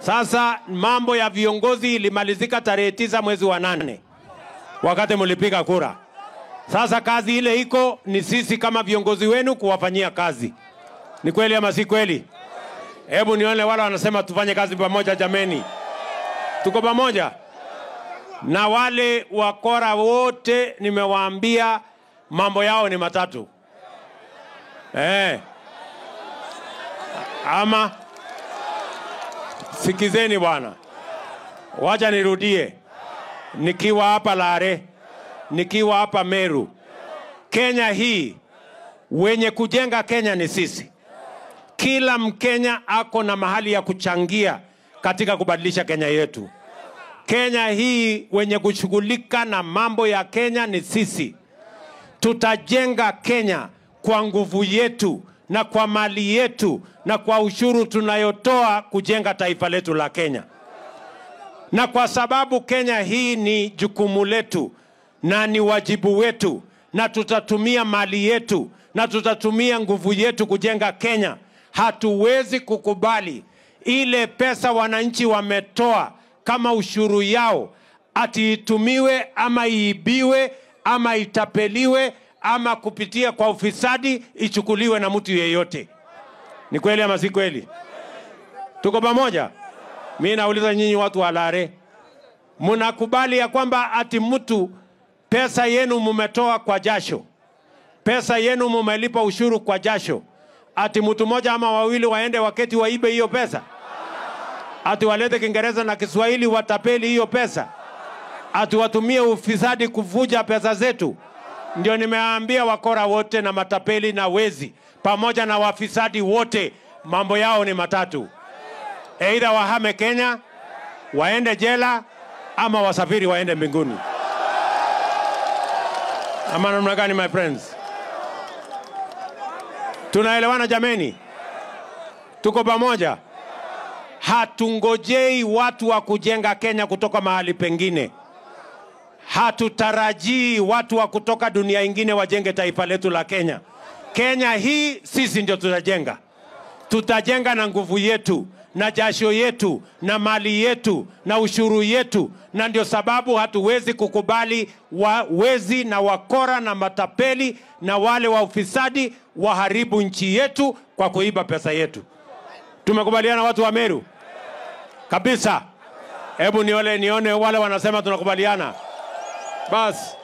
Sasa mambo ya viongozi ilimalizika tarehe 9 mwezi wa 8 wakati mlipiga kura. Sasa kazi ile iko ni sisi kama viongozi wenu kuwafanyia kazi. Ni kweli ama si kweli? Hebu nione wale wanasema tufanye kazi pamoja jameni. Tuko pamoja? Na wale wakora wote nimewaambia mambo yao ni matatu. Ama sikizeni bwana. Wacha nirudie. Nikiwa hapa Lare, nikiwa hapa Meru, Kenya hii, wenye kujenga Kenya ni sisi. Kila Mkenya ako na mahali ya kuchangia katika kubadilisha Kenya yetu. Kenya hii, wenye kushughulika na mambo ya Kenya ni sisi. Tutajenga Kenya kwa nguvu yetu na kwa mali yetu na kwa ushuru tunayotoa kujenga taifa letu la Kenya. Na kwa sababu Kenya hii ni jukumu letu na ni wajibu wetu, na tutatumia mali yetu na tutatumia nguvu yetu kujenga Kenya, hatuwezi kukubali ile pesa wananchi wametoa kama ushuru yao ati itumiwe ama iibiwe ama itapeliwe ama kupitia kwa ufisadi ichukuliwe na mtu yeyote. Ni kweli ama si kweli? Tuko pamoja? Mimi nauliza nyinyi watu wa Lare, mnakubali ya kwamba ati mtu pesa yenu mumetoa kwa jasho, pesa yenu mumelipa ushuru kwa jasho, ati mtu mmoja ama wawili waende waketi waibe hiyo pesa? Ati walete Kiingereza na Kiswahili watapeli hiyo pesa? Ati watumie ufisadi kuvuja pesa zetu? Ndio nimeambia wakora wote na matapeli na wezi pamoja na wafisadi wote, mambo yao ni matatu. Either wahame Kenya, waende jela, ama wasafiri waende mbinguni. Ama namna gani, my friends? Tunaelewana jameni? Tuko pamoja? Hatungojei watu wa kujenga Kenya kutoka mahali pengine. Hatutarajii watu wa kutoka dunia ingine wajenge taifa letu la Kenya. Kenya hii sisi ndio tutajenga. Tutajenga na nguvu yetu, na jasho yetu, na mali yetu, na ushuru yetu. Na ndio sababu hatuwezi kukubali wezi na wakora na matapeli na wale wa ufisadi waharibu nchi yetu kwa kuiba pesa yetu. Tumekubaliana watu wa Meru? Kabisa. Hebu nione wale wanasema tunakubaliana. Bas.